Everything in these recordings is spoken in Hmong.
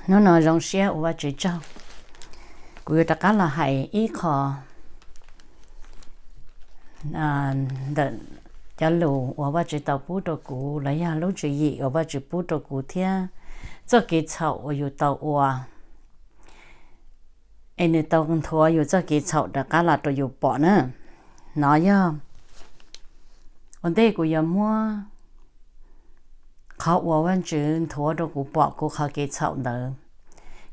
Hnub no zoo siab ua Vajtswv tsaug, kuv yuav rov qab los hais ib qho ntawm cov lus uas Vajtswv tau pub rau kuv los yog lub tswv yim uas Vajtswv pub rau kuv thiab txoj kev txhaum uas yus tau ua, es nws tau nthuav yus txoj kev txhaum rov qab los rau yus pom na. Nov yog ua ntej kuv yuav muab qhov uas Vajtswv nthuav rau kuv pom kuv qhov kev txhaum ntawd,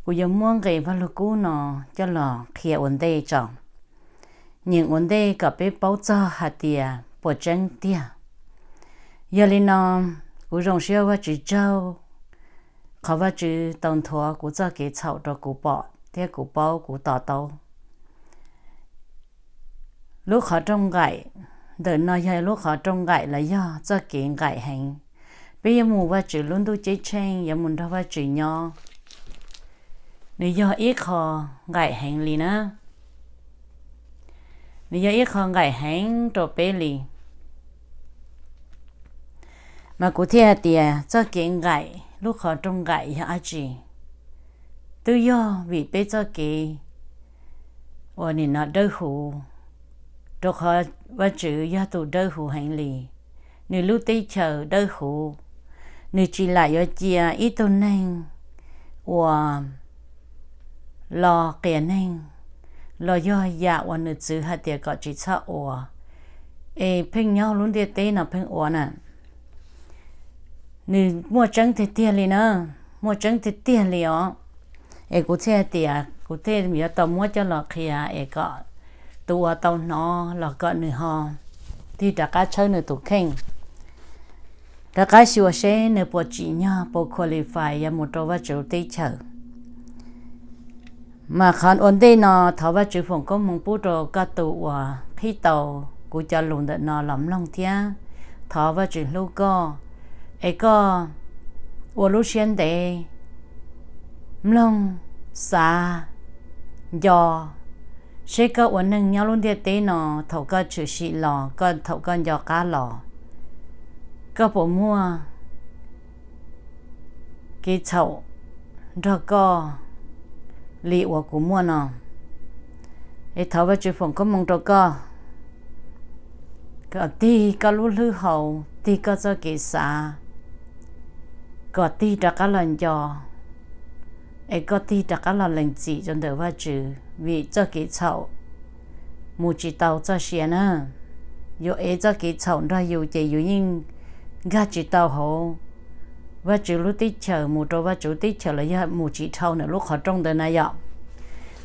kuv yuav muab nqe Vajluskub no coj los qhia ua ntej tso, nyeem ua ntej kom peb paub txog hais tias puas tseeb tiag. Yog li no, kuv zoo siab ua Vajtswv tsaug qhov Vajtswv tau nthuav kuv txoj kev txhaum rau kuv pom thiab kuv paub kuv to taub. Lub qhov rooj nqaim ntawm no yog lub qhov rooj nqaim los yog txoj kev nqaim heev. Peb yuav mus Vajtswv lub ntuj ceeb tsheej, yuav mus nrog Vajtswv nyob, nws yog ib qho nqaim heev li na. Nws yog ib qho nqaim heev rau peb li. Mas kuv thiaj hais tias txoj kev nqaim lub qhov rooj nqaim yog dab tsi? Twb yog vim peb txoj kev uas nim no dawb huv, rau qhov Vajtswv yog tus dawb huv heev li, nws lub teb chaws dawb huv, nws tsis lam yuav cia ib tug neeg uas los qias neeg los yog yam uas nws txwv hais tias kom tsis txhob ua, es pheej nyob lub ntiaj teb no pheej ua na. Nws muaj tseeb tiag tiag li na, muaj tseeb tiag tiag li os. Es kuv thiaj hais tias kuv thiaj yuav tau muab coj los qhia es kom tus uas tau hnov los kom nws ho tig rov qab tshawb nws tus kheej, rov qab xyuas seb nws puas tsim nyog, puas qualify yuav mus rau Vajtswv teb chaws. Mas qhov ua ntej no thov Vajtswv foom koob hmoov pub rau koj tus uas qhib tau kuv cov lus ntawm no los mloog thiab thov Vajtswv hlub koj, es koj ua lub siab ntev mloog, xav, nco, seb koj ua neeg nyob lub ntiaj teb no thaum koj tshwm sim los, koj thaum koj nco qab los, koj puas muaj kev txhaum nrog koj li uas kuv muaj no? Es thov Vajtswv foom koob hmoov rau koj, kom tig koj lub hlwb hau, tig koj txoj kev xav, kom tig rov qab los nco, es koj tig rov qab los lees txim rau ntawm Vajtswv vim txoj kev txhaum mus tsis tau txoj sia na. Yus ev txoj kev txhaum nrog yus ces yus yeej nkag tsis tau hauv Vajtswv lub teb chaws, mus rau Vajtswv lub teb chaws los yog mus tsis dhau ntawm lub qhov rooj ntawd na yom.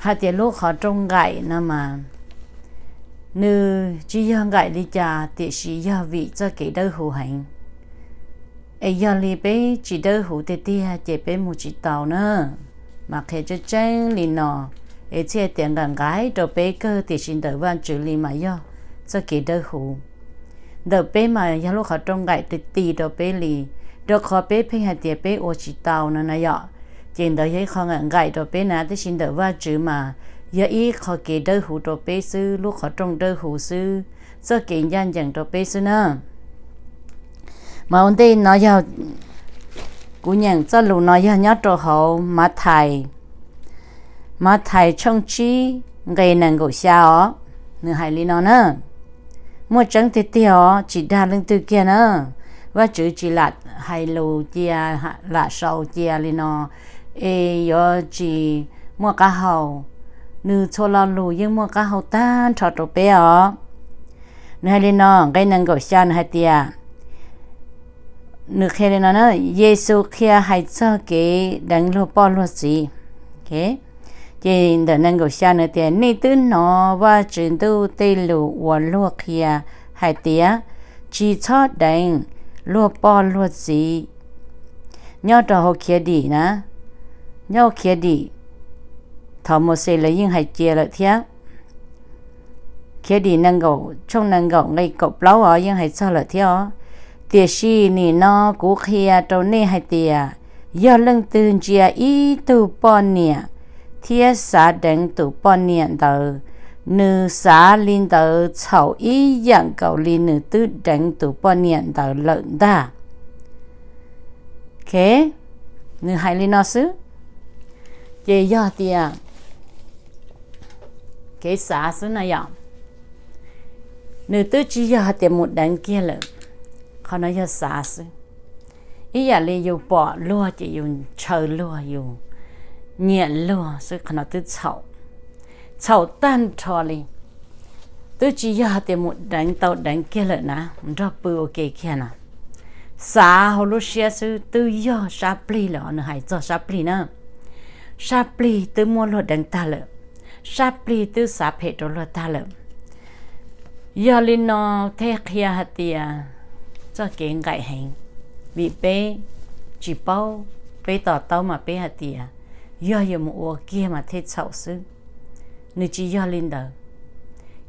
Hais tias lub qhov rooj nqaim no mas nws tsis yog nqaim li cas tiam sis yog vim txoj kev dawb huv heev. Es yog li peb tsis dawb huv tiag tiag ces peb mus tsis tau na. Mas qhia tseeb tseeb li no, es thiaj tias nqaim nqaim rau peb kawg tiam sis ntawm Vajtswv li mas yog txoj kev dawb huv. Ntawm peb mas yog lub qhov rooj nqaim ti ti rau peb li, rau qhov peb pheej hais tias peb ua tsis tau no na yom. Ces ntawd yog ib qho nqaim nqaim rau peb na, tiam sis ntawm Vajtswv mas yog ib qho kev dawb huv rau peb xwb, lub qhov rooj dawb huv xwb, txoj kev ncaj ncees rau peb xwb na. Mas ua ntej no yog kuv nyeem txoj lus no yog nyob rau hauv Mathais, Mathais tshooj tsib nqe nees nkaum xya os. Nws hais li no na, muaj tseeb tiag tiag os, tsis dag leej twg kiag na. Vajtswv tsis lam hais lus cia, lam sau cia li no, es yuav tsis muaj qab hau. Nws txhua lo lus yeej muaj qab hau tag nrho rau peb os. Nws hais li no, nqe nees nkaum xya nws hais tias, nws qhia li no na, Yexus qhia hais txog kev deev luag poj luag txiv. Ces ntawm nees nkaum xya nws tias, nej twb hnov Vajtswv ntuj tej lus uas luag qhia hais tias, tsis txhob deev luag poj luag txiv. Nyob rau hauv Khiav Dim na, nyob hauv Khiav Dim, thaum Mauxes lawv yeej hais cia lawm thiab. Khiav Dim nees nkaum, tshooj nees nkaum nqe kaum plaub os yeej hais txog lawm thiab os. Tiam sis nim no kuv qhia rau nej hais tias, yog leej twg ntsia ib tug poj niam thiab xav deev tus poj niam ntawd, nws xav li ntawd txhaum ib yam nkaus li nws twb deev tus poj niam ntawd lawm ntag. Ok, nws hais li no xwb. Ces yog tias kev xav xwb na yom, nws twb tsis yog hais tias mus deev kiag lawm, qhov no yog xav xwb. Ib yam li yus pom luag ces yus ntshaw luag, yus nyiam luag xwb, qhov no twb txhaum, txhaum tag nrho li. Twb tsis yog hais tias mus deev tau deev kiag lawm na, nrog pw ua ke kiag na. Xav hauv lub siab xwb twb yog sab plig lawm, nws hais txog sab plig na. Sab plig twb muab luag deev tag lawm, sab plig twb xav phem rau luag tag lawm. Yog li no thiaj qhia hais tias txoj kev nqaim heev, vim peb tsis paub, peb to taub mas peb hais tias yog yuav mus ua kiag mas thiaj txhaum xwb. Nws tsis yog li ntawd.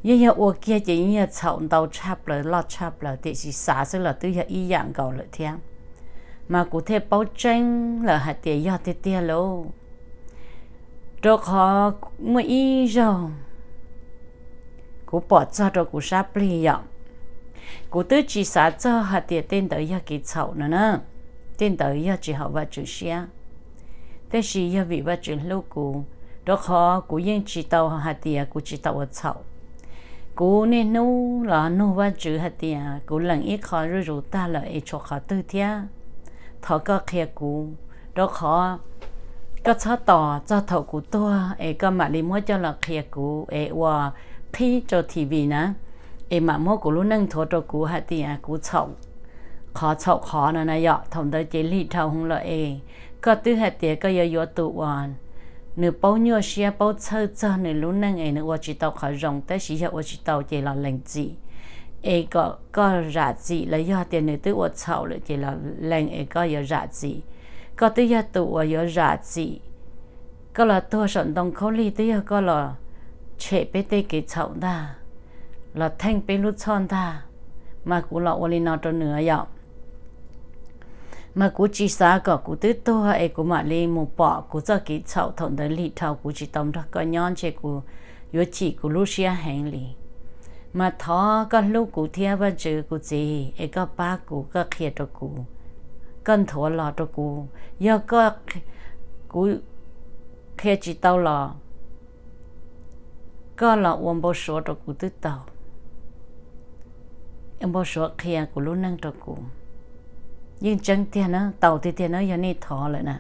Yeej yog ua kiag ces yeej yog txhaum ntau tshaj plaws, loj tshaj plaws, tiam sis xav xwb los twb yog ib yam nkaus lawm thiab. Mas kuv thiaj paub tseeb lawm hais tias yog tiag tiag lauj. Rau qhov muaj ib zaug kuv pom txog rau kuv sab plig yom, kuv twb tsis xav txog hais tias tej ntawd yog kev txhaum no na, tej ntawd yog tsis haum Vajtswv siab. Tab sis yog vim Vajtswv hlub kuv, rau qhov kuv yeej tsis tau hais tias kuv tsis tau ua txhaum. Kuv niaj hnub los nug Vajtswv hais tias kuv lees ib qho zuj zus tag lawm es tshuav qhov twg thiab, thov koj qhia kuv, rau qhov koj txhob tos txog thaum kuv tuag es koj mam li muab coj los qhia kuv es ua qhib rau T V na, es mam muab kuv lub neej nthuav rau kuv hais tias kuv txhaum qhov txhaum qhov no na yom. Thaum ntawd ces lig dhau hwv lawm es koj twb hais tias koj yuav yuav tus uas nws paub nyuaj siab, paub txhawj txog nws lub neej es nws ua tsis tau qhov zoo, tab sis yog ua tsis tau ces los lees txim, es kom koj zam txim, los yog tias nws twb ua txhaum lawm ces los lees es koj yuav zam txim. Koj twb yog tus uas yuav zam txim. Koj los tuag saum ntoo khaub lig twb yog koj los tshem peb tej kev txhaum ntag, los theej peb lub txhoj ntag, mas kuv los ua li no rau nws yom. Mas kuv tsis xav kom kuv twb tuag es kuv mam li mus pom kuv txoj kev txhaum, thaum ntawd lig dhau kuv tsis tau nrog koj nyob ntshe kuv yuav chim kuv lub siab heev li. Mas thov koj hlub kuv thiab Vajtswv kuv txiv, es koj pab kuv, koj qhia rau kuv, koj nthuav los rau kuv. Yog koj, kuv qhia tsis tau los koj los ua npau suav rau kuv twb tau. Npau suav qhia kuv lub neej rau kuv. Yeej tseeb tiag na, tau tiag tiag na, yog nej thov lawm na.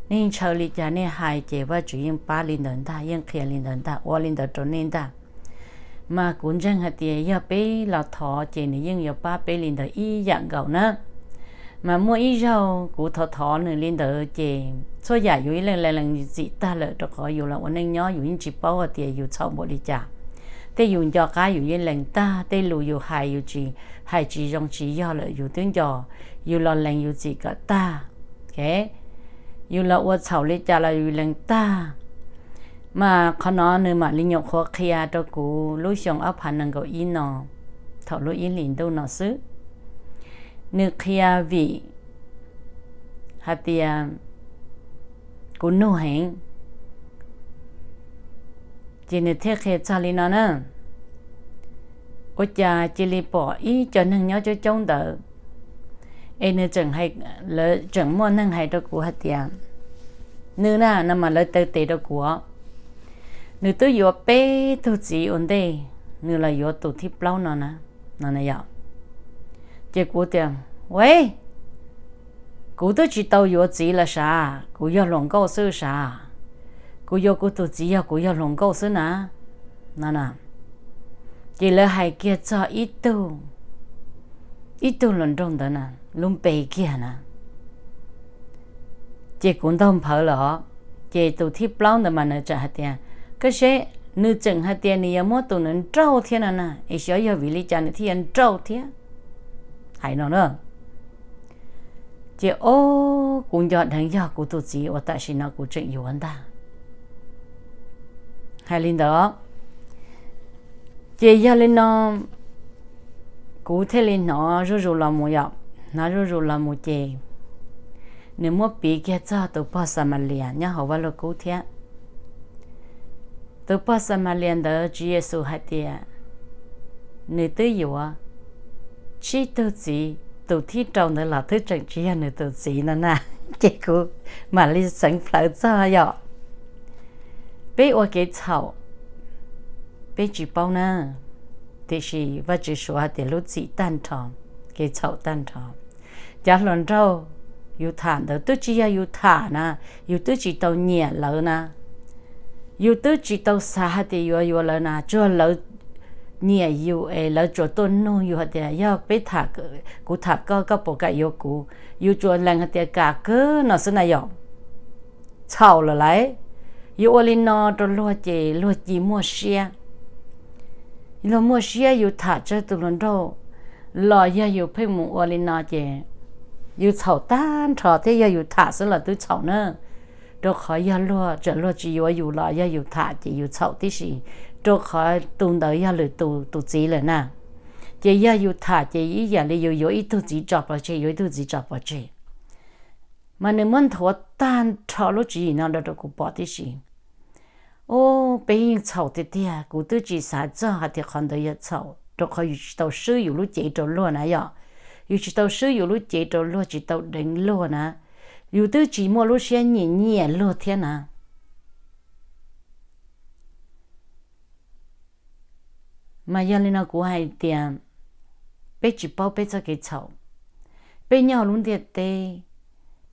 Nej ntshaw li cas nej hais ces Vajtswv yeej pab li ntawd ntag, yeej qhia li ntawd ntag, ua li ntawd rau nej ntag. Mas kuv ntseeg hais tias yog peb los thov ces nws yeej yuav pab peb li ntawd ib yam nkaus na. Mas muaj ib zaug kuv thov thov nws li ntawd ces txhua yam yus ib leeg lees lees yus txim tag lawm, rau qhov yus los ua neej nyob yus yeej tsis paub hais tias yus txhaum npaum li cas. Tej yus nco qab yus yeej lees tag, tej lus yus hais yus tsis hais tsis zoo tsis yog lawm yus twb nco, yus los lees yus txim kom tag. Yus los ua txhaum li cas los yus lees tag. Mas qhov no nws mam li nyuam qhuav qhia rau kuv lub xyoo ob phav nees nkaum ib no, thaum lub ib hlis ntuj no xwb. Nws qhia vim hais tias kuv nug heev, ces nws thiaj qhia txog li no na. Ua cas cia li pom ib co neeg nyob coob coob ntawd, es nws tseem, lawv tseem muaj neeg hais rau kuv hais tias, nws na no mas lawv taw tes rau kuv, nws twb yuav peb tug txiv ua ntej, nws los yuav tus thib plaub no na, no yom. Ces kuv tias, ue, kuv twb tsis tau yuav txiv los sav, kuv yog hluas nkauj xwb sav, kuv yuav kuv tus txiv yog kuv yog hluas nkauj xwb na, no na. Ces lawv hais kiag txog ib tug, ib tug hluas nraug ntawd na, lub npe kiag na. Ces kuv ntaug nphawv lawm os. Ces tus thib plaub ntawd mas nws tseem hais tias, koj seb, nws tseem hais tias nws yuav muab tus nws nrauj thiab no na, es xyov yog vim li cas nws thiaj yuav nrauj thiab, hais no na. Ces o, kuv nco dheev yog kuv tus txiv uas tam sim no kuv tseem yuav ntag, hais li ntawd. Ces yog li no kuv thiaj li hnov zuj zus los mus yom, hnov zuj zus los mus ces nws muab piv kiag txog tus pog Xamalias nyob hauv Vaj Lug Kub thiab. Tus pog Xamalias ntawd Tswv Yexus hais tias nws twb yuav tsib tug txiv, tus thib rau ntawd los twb tseem tsis yog nws tus txiv no na. Ces kuv mam li xeev plawv txog yom. Peb ua kev txhaum, peb tsis paub na, tiam sis Vajtswv suav hais tias lub txim tag nrho, kev txhaum tag nrho. Cov hluas nraug yus tham ntawd twb tsis yog yus tham na, yus twb tsis tau nyiam lawv na, yus twb tsis tau xav hais tias yuav yuav lawv na, tsuas lawv nyiam yus es lawv tsuas tuaj nug yus hais tias yog peb, kuv tham koj, koj puas kam yuav kuv, yus tsuas lees hais tias kam kawg no xwb na yom. Txhaum lawm lauj. Yus ua li no rau luag ces luag cia muaj siab. Luag muaj siab yus tham tsawg tus hluas nraug los yog yus pheej mus ua li no ces yus txhaum tag nrho thiab, yog yus tham xwb los twb txhaum na. Rau qhov yog luag, txawm luag tsis yuav yus los yog yus tham ces yus txhaum tib si, rau qhov tus ntawd yog lwm tus tus txiv lawm na. Ces yog yus tham ces ib yam li yus yuav ib tug txiv tso pov tseg, yuav ib tug txiv tso pov tseg. Mas nws muab nthuav tag nrho lub tswv yim no rau kuv pom tib si. Ub, peb yeej txhaum tiag tiag, kuv twb tsis xav txog hais tias qhov ntawd yog txhaum, rau qhov yus tsis tau swb yus lub cev rau luag na yom. Yus tsis tau swb yus lub cev rau luag, tsis tau deev luag na, yus twb tsis muaj lub siab nyiam nyiam luag thiab na. Mas yog li no kuv hais tias peb tsis paub peb txoj kev txhaum. Peb nyob hauv lub ntiaj teb,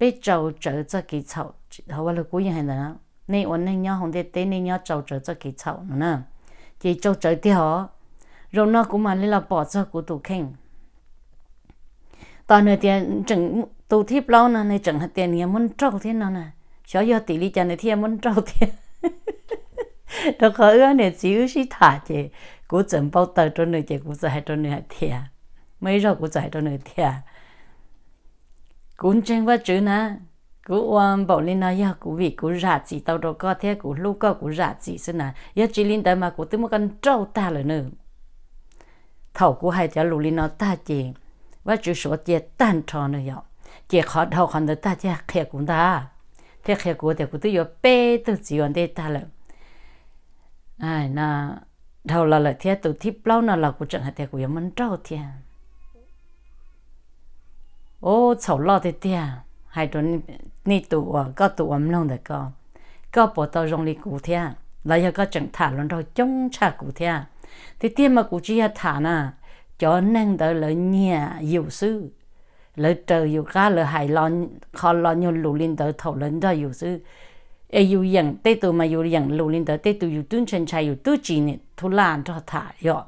peb tsau tsawv txoj kev txhaum. Hauv Vaj Lug Kub yeej hais ntawd, nej ua neej nyob hauv ntiaj teb nej nyob tsau tsawv txoj kev txhaum no na. Ces tsau tsawv tiag os. Zaum no kuv mam li los pom txog kuv tus kheej. Tos nws tias tseem, tus thib plaub no nws tseem hais tias nws yuav muab nrauj thiab no na. Xyov yog tim li cas nws thiaj muab nrauj thiab. Rau qhov wb niam txiv wb sib tham ces kuv txawm npau taws rau nws ces kuv txawm hais rau nws hais tias, muaj ib zaug kuv txawm hais rau nws tias, kuv ntseeg Vajtswv na, kuv ua npaum li no yog kuv vim kuv zam txim tau rau koj thiab kuv hlub koj kuv zam txim xwb na, yog tsis li ntawd mas kuv twb muab koj nrauj tag lawm na. Thaum kuv hais cov lus li no tag ces Vajtswv suav cia tag nrho na yom, ces qhov dhau qhov ntawd tag thiaj qhia kuv ntag, thiaj qhia kuv tias kuv twb yuav peb tug txiv ua ntej tag lawm. Dhau los lawm thiab tus thib plaub no los kuv tseem hais tias kuv yuav muab nrauj thiab. Ub, txhaum loj tiag tiag, hais rau nej tus uas, koj tus uas mloog ntawm ko, koj puas tau zoo li kuv thiab los yog koj tseem tham hluas nraug coob tshaj kuv thiab? Tiag tiag mas kuv tsis yog tham na, cov neeg ntawd lawv nyiam yus xwb, lawv raws yus qab, lawv hais qho lo nyuag lus li ntawd thaum lawv nrog yus xwb. Es yus yeem, tej tus mas yus yeem lus li ntawd, tej tus yus twb ntshai ntshai yus twb tsis niam thub laj nrog tham yom.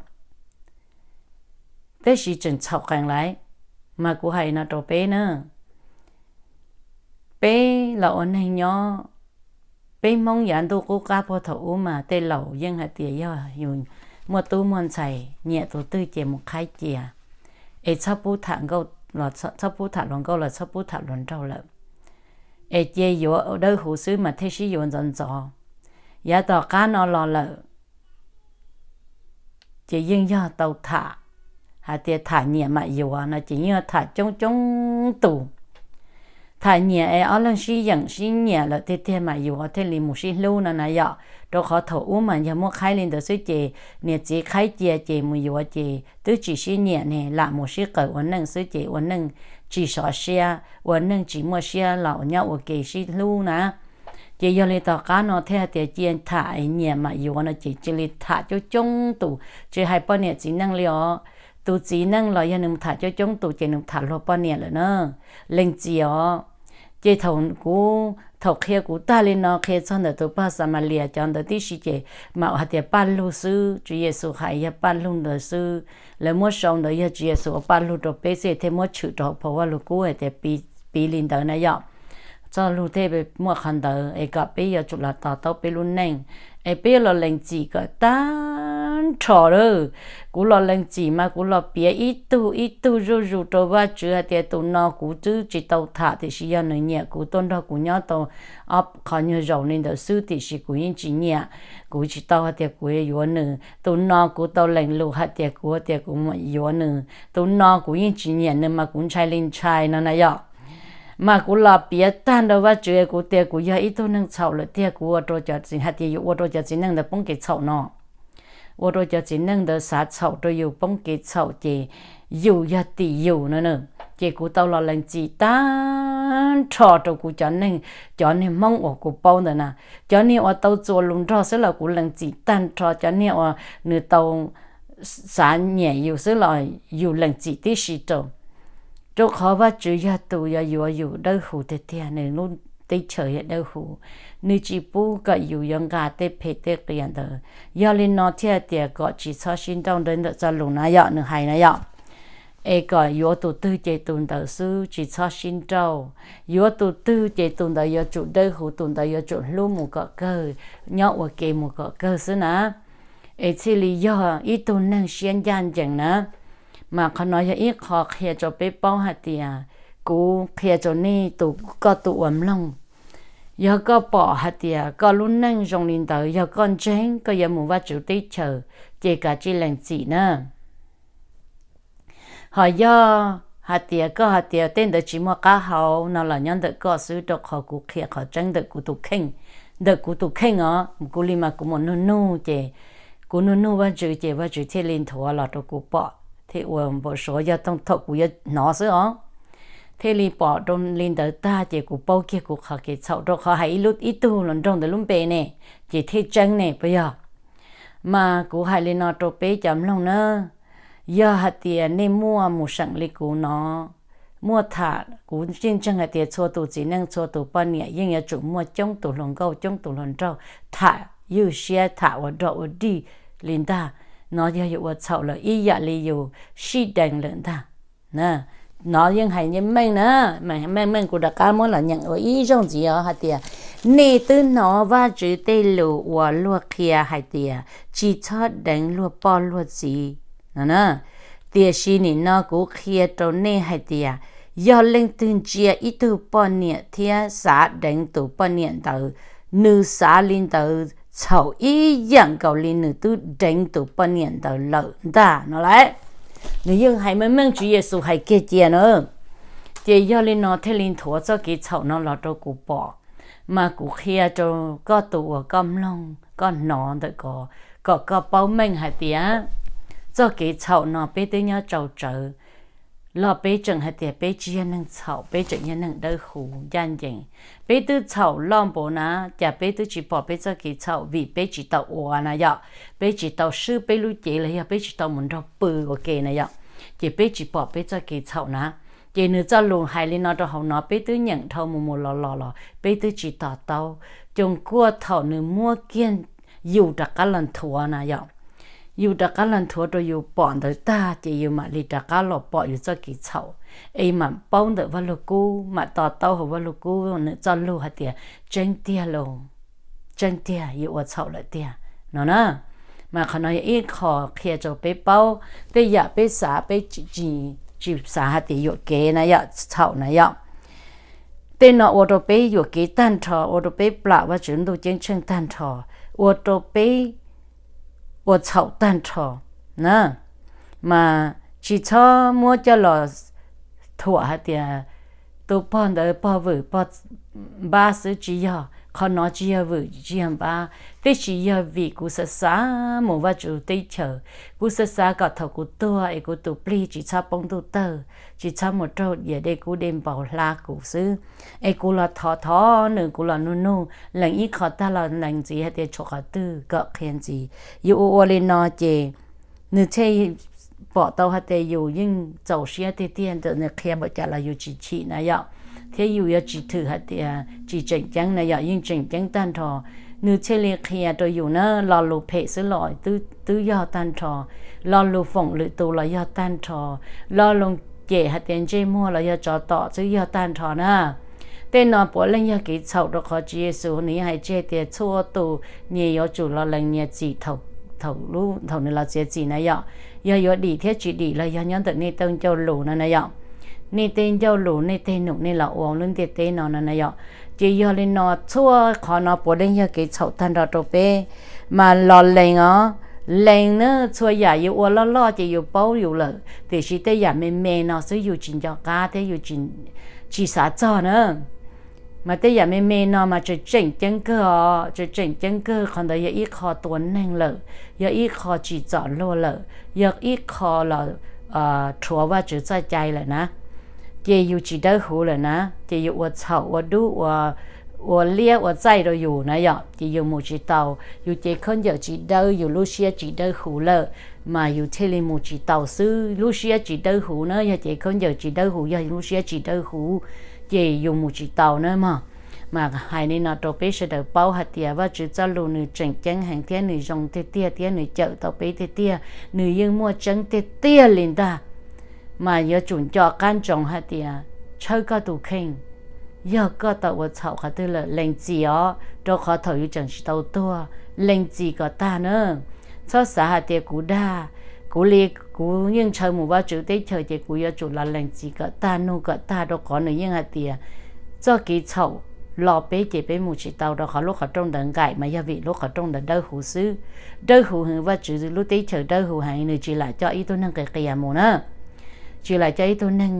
Tab sis tseem txhaum qees lawm, mas kuv hais no rau peb na, peb los ua neeg nyob, peb Hmoob yav ntuj qub qab puag thaum ub mas tej laus yeej hais tias yog yus muaj tub muaj ntxhais nyiam tus twg ces mus qhaib cia, es txhob pub tham nkauj, txhob pub tham hluas nkauj los txhob pub tham hluas nraug lawm, es cia yuav dawb huv xwb mas thiaj sib yuav ntxov ntxov. Yav tom qab no los lawm ces yeej yog tau tham, hais tias tham nyiam mam yuav no ces yeej yog tham coob coob tus. Tham nyiam es ob leeg sib yeem sib nyiam lawm tiag tiag mam yuav thiaj li mus sib hlub no na yom. Rau qhov thaum ub mas yog muab qhaib li ntawd xwb ces niam txiv qhaib cia ces mus yuav ces twb tsis sib nyiam ne, lam mus sib qawm ua neej xwb ces ua neej tsis sov siab, ua neej tsis muaj siab los nyob ua ke sib hlub na. Ces yog li tom qab no thiaj hais tias cia tham nyiam mam yuav no ces cia li tham coob coob tus, tsis hais poj niam txiv neej li os. Tus txiv neej los yog nws mus tham coob coob tus ces nws tham luag poj niam lawm na. Lees txim os. Ces thaum kuv, thaum qhia kuv tag li no qhia txog ntawm tus pog Xas Mas Lias cov ntawd tib si ces mam hais tias Paj Lug xwb, Tswv Yexus hais yog Paj Lug ntawd xwb. Lawv muab sau ntawd yog Tswv Yexus ua Paj Lug rau peb xwb thiaj muab tshwm rau hauv phau Vaj Lug Kub hais tias piv, piv li ntawd na yom. Txoj lug thiaj muaj qhov ntawd es kom peb yuav tsum los to taub peb lub neej, es peb yuav los lees txim kom tag nrho lawm. Kuv los lees txim mas kuv los piav ib tug ib tug zuj zus rau Vajtswv hais tias tus no kuv twb tsis tau tham tiam sis yog nws nyiam kuv tuaj nrog kuv nyob tau ob qho nyuag zaus li ntawd xwb tiam sis kuv yeej tsis nyiam. Kuv tsis tau hais tias kuv yuav nws. Tus no kuv tau lees lus hais tias kuv tias kuv yuav nws. Tus no kuv yeej tsis nyiam nws mas kuv ntshai li ntshai no na yom. Mas kuv los piav tag nrho Vajtswv, kuv tias kuv yog ib tug neeg txhaum lawm tiag, kuv ua rau cov txiv, hais tias yus ua rau cov txiv neej ntawd poob kev txhaum no, ua rau cov txiv neej ntawd xav txhaum rau yus poob kev txhaum ces yus yog tim yus no na. Ces kuv tau los lees txim tag nrho rau kuv cov neeg, cov niag Hmoob uas kuv paub ntawd na. Cov niag uas tau txuas lus nrog xwb los kuv lees txim tag nrho, cov niag uas nws tau xav nyiam yus xwb los yus lees txim tib si rau. Rau qhov Vajtswv yog tus yuav yuav yus dawb huv tiag tiag, nws lub teb chaws yog dawb huv, nws tsis pub kom yus yuav nqa tej phem tej qias ntawd. Yog li no thiaj tias kom tsis txhob sib nrauj ntawm txoj lus na yom, nws hais na yom. Es kom yuav tus twg ces tus ntawd xwb, tsis txhob sib nrauj. Yuav tus twg ces tus ntawd yuav tsum dawb huv, tus ntawd yuav tsum hlub mus kom kawg, nyob ua ke mus kom kawg xwb na. Es thiaj li yog ib tug neeg siab ncaj ncees na. Mas qhov no yog ib qho qhia rau peb paub hais tias, kuv qhia rau nej tus, koj tus uas mloog, yog koj pom hais tias koj lub neej zoo li ntawd, yog koj ntseeg koj yuav mus Vajtswv teb chaws, ces kav tsij lees txim na. Ho yog hais tias koj hais tias tej ntawd tsis muaj qab hau no los nyob ntawm koj xwb, rau qhov kuv qhia qhov tseeb ntawm kuv tus kheej, ntawm kuv tus kheej os. Kuv li mas kuv mus nug nug ces, kuv nug nug Vajtswv ces Vajtswv thiaj li nthuav los rau kuv pom, thiaj ua npaum suav yog thaum kuv yuav hnov xwb os. Thiaj li pom rau li ntawd tag ces kuv paub kiag kuv qhov kev txhaum, rau qhov hais ib lub ib tug los nrog ntawd lub npe ne, ces thiaj tseeb ne puas yog? Mas kuv hais li no rau peb cov mloog na, yog hais tias nej muaj mus seem li kuv no, muaj tham, kuv yeej ntseeg hais tias txhua tus txiv neej txhua tus poj niam yeej yuav tsum muaj coob tus hluas nkauj coob tus hluas nraug tham ywj siab tham ua dog ua dig li ntag. No yog yus ua txhaum lawm ib yam li yus sib deev lawm ntag. No yeej hais meej meej na, meej meej kuv rov qab muab los nyeem ua ib zaug ntxiv os hais tias, nej twb hnov Vajtswv tej lus uas luag qhia hais tias, tsis txhob deev luag poj luag txiv no na. Tiam sis nim no kuv qhia rau nej hais tias, yog leej twg ntsia ib tug poj niam thiab xav deev tus poj niam ntawd, nws xav li ntawd txhaum ib yam nkaus li nws twb deev tus poj niam ntawd lawm ntag no lauj. Nws yeej hais meej meej, Tswv Yexus hais kiag cia na. Ces yog li no thiaj li nthuav txoj kev txhaum no los rau kuv pom. Mas kuv qhia rau koj tus uas koj mloog koj hnov ntawm ko, kom koj paub meej hais tias, txoj kev txhaum no peb twb nyob tsau tsawv los peb tseem hais tias peb tsis yog neeg txhaum, peb tseem yog neeg dawb huv ncaj ncees. Peb twb txhaum loj npaum na, cas peb twb tsis pom peb txoj kev txhaum vim peb tsis tau ua na yom, peb tsis tau swb peb lub cev los yog peb tsis tau mus nrog pw ua ke na yom, ces peb tsis pom peb txoj kev txhaum na. Ces nws txoj lus hais li no rau hauv no peb twb nyeem dhau mus mus los los los peb twb tsis to taub, coos kuaj thaum nws muab kiag yus rov qab los nthuav na yom. Yus rov qab los nthuav rau yus pom ntawd tag ces yus mam li rov qab los pom yus txoj kev txhaum, es mam paub ntawm Vaj Lug Kub, mam to taub hauv Vaj Lug Kub nws txoj lus hais tias, tseeb tiag lauj, tseeb tiag yus ua txhaum lawm tiag no na. Mas qhov no yog ib qho qhia rau peb paub, tej yam peb xav peb tsis xav hais tias yuam kev na yom, txhaum na yom. Tej no ua rau peb yuam kev tag nrho, ua rau peb plam Vajtswv ntuj ceeb tsheej tag nrho, ua rau peb ua txhaum tag nrho na. Mas tsis txhob muab coj los thuam hais tias tus pog ntawd pog vwm pog npab xwb, tsis yog, qhov no tsis yog vwm tsis yog npab, tiam sis yog vim kuv xav xav mus Vajtswv teb chaws, kuv xav xav kom thaum kuv tuag es kuv tus plig tsis txhob poob ntuj tawg, tsis txhob mus raug diam dej kub dej npau hlab kuv xwb. Es kuv los thov thov nws, kuv los nug nug lees ib qho tag los lees ntxiv hais tias tshuav qhov twg kom qhia ntxiv. Yus ua ua li no ces nws thiaj pom tau hais tias yus yeej txaus siab tiag tiag, ntawm nws qhia npaum cas los yus tsis chim na yom, thiab yus yuav tsis thwm hais tias tsis tseem ceeb na yom, yeej tseem ceeb tag nrho. Nws thiaj li qhia rau yus na, lo lus phem xwb los twb yog tag nrho, lo lus foom lwm tus los yog tag nrho, lo lus cem hais tias ntsej muag los yog tsov tom twb yog tag nrho na. Tej no puav leej yog kev txhaum, rau qhov Tswv Yexus nws yeej hais tseg tias txhua tus nyias yuav tsum los lees nyias txim thaum nws los txiav txim na yom. Yog yuav dim thiab tsis dim los yog nyob ntawm nej tej ncauj lus no na yom. Nej tej ncauj lus, nej tej num nej los ua lub ntiaj teb no no na yom. Ces yog li no txhua qhov no puav leej yog kev txhaum tag nrho rau peb. Mas los lees os, lees na, txhua yam yus ua loj loj ces yus paub yus lawm, tiam sis tej yam me me no xwb yus tsis nco qab thiab yus tsis xav txog na. Mas tej yam me me no mas tseem tseem ceeb kawg os, tseem tseem ceeb kawg. Qhov ntawd yog ib qho tua neeg lawm, yog ib qho tsim txom luag lawm, yog ib qho los rhuav Vajtswv txoj cai lawm na. ces yus tsis dawb huv lawm na, ces yus ua txhaum ua dub ua, ua liab ua txaij rau yus na yom, ces yus mus tsis tau, yus cev khaub ncaws tsis dawb, yus lub siab tsis dawb huv lawm, mas yus thiaj li mus tsis tau xwb. Lub siab tsis dawb huv na, yog cev khaub ncaws tsis dawb huv, yog lub siab tsis dawb huv, ces yus mus tsis tau na mog. Mas hais li no rau peb sawv daws paub hais tias Vajtswv txoj lus nws tseem ceeb heev thiab nws zoo tiag tiag thiab nws cawm tau peb tiag tiag, nws yeej muaj tseeb tiag tiag li ntag. Mas yuav tsum nco qab ntsoov hais tias tshawb koj tus kheej, yog koj tau ua txhaum qhov twg lawm lees txim os, rau qhov thaum yus tseem tsis tau tuag, lees txim kom tag na. Txhob xav hais tias kuv dag, kuv li, kuv yeej ntshaw mus Vajtswv teb chaws ces kuv yuav tsum los lees txim kom tag, nug kom tag, rau qhov nws yeej hais tias txoj kev txhaum los peb ces peb mus tsis tau, rau qhov lub qhov rooj ntawd nqaim mas yog vim lub qhov rooj ntawd dawb huv xwb. Dawb huv heev, Vajtswv lub teb chaws dawb huv heev, nws tsis lam coj ib tug neeg qias qias mus na, tsis lam coj ib tug neeg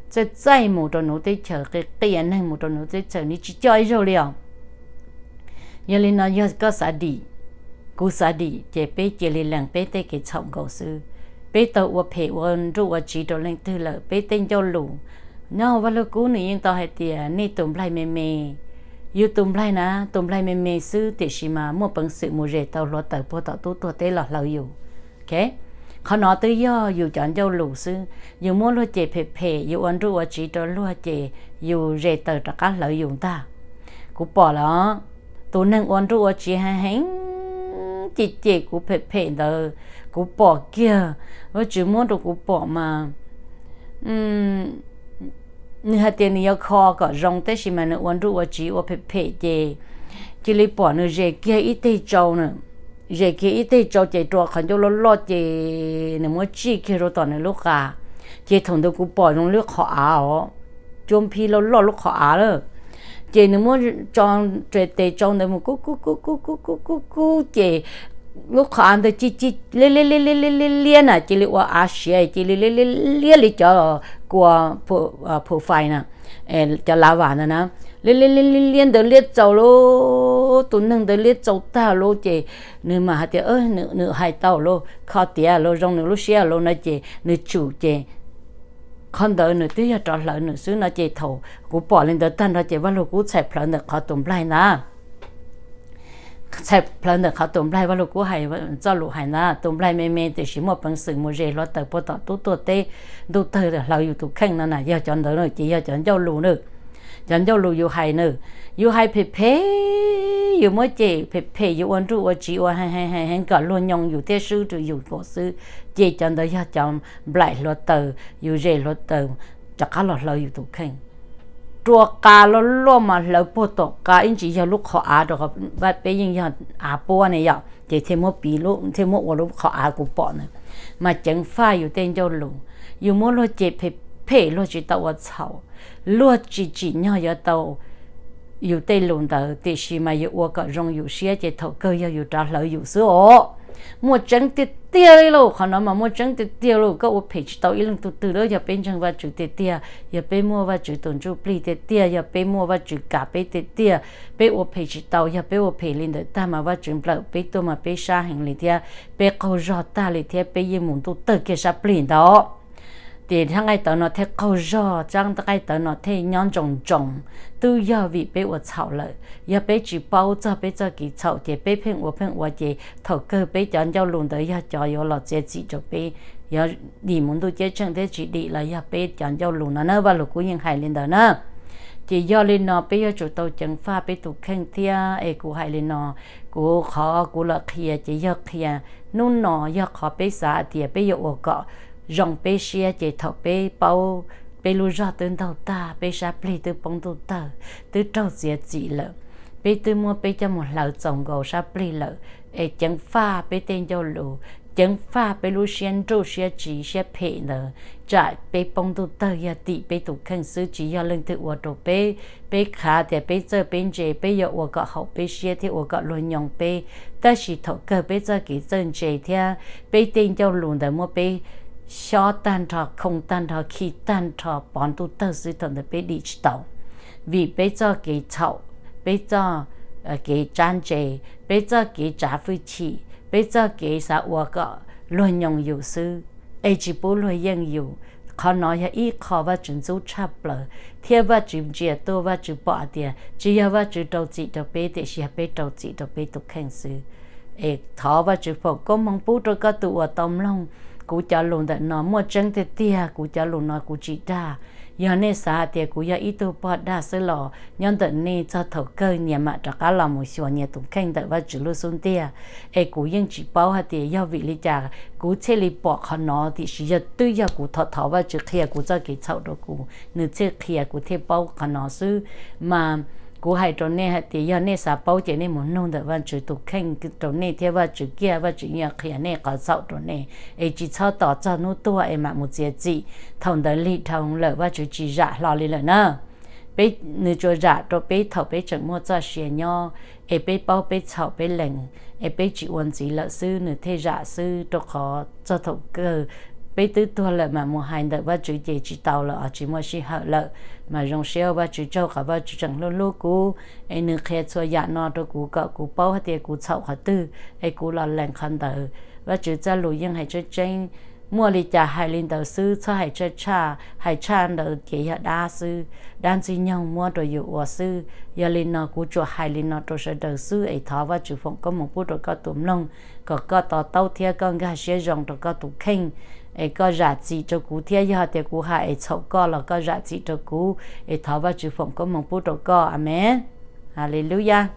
txaij txaij mus rau nws teb chaws, qias qias neeg mus rau nws teb chaws, nws tsis coj ib zaug li os. Yog li no yog koj xav dim, kuv xav dim ces peb cia li lees peb tej kev txhaum nkaus xwb. Peb tau ua phem ua nruj ua tsiv rau leej twg lawm, peb tej ncauj lus. Nyob hauv Vaj Lug Kub nws yeej tau hais tias nej tus nplaig me me, yus tus nplaig na, tus nplaig me me xwb tiam sis mas muaj peev xwm mus zes tau hluav taws puag tom tub tuag teb los hlawv yus. Qhov no twb yog yus cov ncauj lus xwb. Yus muab luag cem phem phem, yus ua nruj ua tsiv rau luag ces yus zes taws rov qab hlawv yus ntag. Kuv pom lawm, tus neeg ua nruj ua tsiv heev heev, cem cem kuv phem phem ntawd, kuv pom kiag, Vajtswv muab rau kuv pom mas nws hais tias nws yuav kho kom zoo, tab sis mas nws ua nruj ua tsiv ua phem phem ces cia li pom nws zes kiag ib teg tsau na, zes kiag ib teg tsau ces rua qhov ncauj loj loj ces nws muab tsij kiag rau tom nws lub qa. Ces thaum ntawd kuv pom zoo lub qhov av os, cuab nphib loj loj lub qhov av lawm. Ces nws muab tso tes tsau ntawd mus kub kub kub kub kub kub kub kub ces lub qhov av ntawd ci ci liab liab liab liab liab liab na, cia li ua av siav, cia li liab liab liab li cov kua phu fais na, cov lav vas ntawd na, liab liab liab liab ntawd liab txaus lauj, tus neeg ntawd liab txaus tag lauj. Ces nws mas hais tias nws hais tau lauj, kho tiav lauj, zoo nws lub siab lauj no ces nws tsum ces qhov ntawd nws twb yog rov hlawv nws xwb no ces thaum kuv pom li ntawd tag nrho ces Vaj Lug Kub txhais plawv ntawm qhov tus nplaig ntag. Txhais plawv ntawm qhov tus nplaig, Vaj Lug Kub hais txoj lus hais ntag, tus nplaig me me tiam sis muaj peev xwm mus zes hluav taws puag tom tub tuag teb, ntuj tawg hlawv yus tus kheej no na, yog cov ntawd na ces yog cov ncauj lus na. Cov ncauj lus yus hais na, yus hais phem phem, yus muab cem phem phem, yus ua nruj ua tsiv ua heev heev heev kom luag nyoo yus thiab swb rau yus nkaus xwb, ces cov ntawd yog cov nplaim hluav taws, yus zes hluav taws rov qab los hlawv yus tus kheej. Rua qa loj loj mas hlawv puag tom qa ib ntsis yog lub qhov av rau qhov peb yeej yog av puab ne yom, ces thiaj muab piv, thiaj muab ua lub qhov av kuv pom na. Mas ceev faj yus tej ncauj lus, yus muab luag cem phem phem, luag tsis tau ua txhaum, luag tsis tsim nyog yuav tau yus tej lus ntawd, tiam sis mas yus ua kom zoo yus siab ces thaum kawg yog yus rov hlawv yus xwb os. Muaj tseeb tiag tiag li lauj, qhov no mas muaj tseeb tiag tiag lauj. Koj ua phem tsis tau ib leej tug twg lauj. Yog peb ntseeg Vajtswv tiag tiag, yog peb muaj Vajtswv tus ntsuj plig tiag tiag, yog peb muaj Vajtswv kav peb tiag tiag, peb ua phem tsis tau. Yog peb ua phem li ntawd tag mas Vajtswv nplawm peb tuaj mas peb sab heev li thiab peb qaug zog tag li thiab peb yeej mus ntuj tawg kiag sab plig ntawd. Ces sab nqaij tawv no thiaj qaug zog, sab nqaij tawv no thiaj nyob ntsoos ntsoos, twb yog vim peb ua txhaum lawm. Yog peb tsis paub txog peb txoj kev txhaum ces peb pheej ua pheej ua ces thaum kawg peb cov ncauj lus ntawd yog cov yuav los txiav txim rau peb, yuav dim mus ntuj ceeb tsheej thiab tsis dim los yog peb cov ncauj lus no na. Vaj Lug Kub yeej hais li ntawd na. Ces yog li no peb yuav tsum tau ceev faj peb tus kheej thiab. Es kuv hais li no, kuv qhov kuv los qhia ces yog qhia hnub no yog qhov peb xav hais tias peb yuav ua kom zoo peb siab ces thaum peb paub peb lub zog twb ntaug tag, peb sab plig twb poob ntuj tawg, twb raug txiav txim lawm, peb twb muab peb coj mus hlawv txaus nkaus sab plig lawm. Es ceev faj peb tej ncauj lus, ceev faj peb lub siab nruj siab tsiv siab phem ntawd, tsam peb poob ntuj tawg yog tim peb tus kheej xwb, tsis yog leej twg ua rau peb. Peb khav tias peb txawj peb ntse, peb yuav ua kom haum peb siab thiab ua kom luag nyoo peb, tab sis thaum kawg peb txoj kev txawj ntse thiab peb tej ncauj lus ntawd muab peb xyob tag nrho, khoo tag nrho, khi tag nrho pov ntuj tawg xwb, thaum ntawd peb dim tsis tau. Vim peb txoj kev txhaum, peb txoj kev tsab ntse, peb txoj kev tsav hwj chim, peb txoj kev xav ua kom luag nyoo yus xwb, es tsis pub luag yeej yus, Qhov no yog ib qho Vajtswv ntxub tshaj plaws, thiab Vajtswv ntsia tuaj, Vajtswv pom hais tias tsis yog Vajtswv rau txim rau peb, tiam sis yog peb rau txim rau peb tus kheej xwb. Es thov Vajtswv foom koob hmoov pub rau koj tus uas tau mloog kuv cov lus ntawm no, muaj tseeb tiag tiag, kuv cov lus no kuv tsis dag. Yog nej xav hais tias kuv yog ib tug pog dag xwb los nyob ntawm nej txog thaum kawg nyias mam rov qab los mus xyuas nyias tus kheej ntawm Vajtswv lub xub ntiag. Es kuv yeej tsis paub hais tias yog vim li cas kuv thiaj li pom qhov no, tiam sis yog twb yog kuv thov thov Vajtswv qhia kuv txoj kev txhaum rau kuv, nws thiaj qhia kuv thiaj paub qhov no xwb. Mas kuv hais rau nej hais tias yog nej xav paub ces nej mus nug ntawm Vajtswv tus kheej rau nej thiab Vajtswv kiag, Vajtswv yeej qhia nej qhov txhaum rau nej. Es tsis txhob tos txog hnub tuag es mam mus txiav txim, thaum ntawd lig dhau lawm, Vajtswv tsis zam hlo li lawm na. Peb, nws tsuas zam rau peb thaum peb tseem muaj txoj sia nyob, es peb paub peb txhaum peb lees, es peb tsis ua ntxiv lawm xwb nws thiaj zam xwb, rau qhov txog thaum kawg peb twb tuag lawm mam mus hais ntawm Vajtswv ces tsis tau lawm os, tsis muaj sij hawm lawm. Mas zoo siab ua Vajtswv tsaug qhov Vajtswv tseem hlub hlub kuv, es nws qhia txhua yam no rau kuv kom kuv paub hais tias kuv txhaum qhov twg, es kuv los lees qhov ntawd. Vajtswv txoj lus yeej hais tseeb tseeb, muaj li cas hais li ntawd xwb, txhob hais tshaj tshaj, hais tshaj ntawd ces yog dab xwb, dab ntxwg nyoog muab rau yus ua xwb. Yog li no kuv tsuas hais li no rau sawv daws xwb, es thov Vajtswv foom koob hmoov pub rau koj tus mloog, kom koj to taub thiab koj nkag siab zoo rau koj tus kheej, es koj zam txim rau kuv thiab, yog tias kuv hais es txhaum koj los koj zam txim rau kuv, es thov Vajtswv foom koob hmoov pub rau koj. Amees. Haleluyas.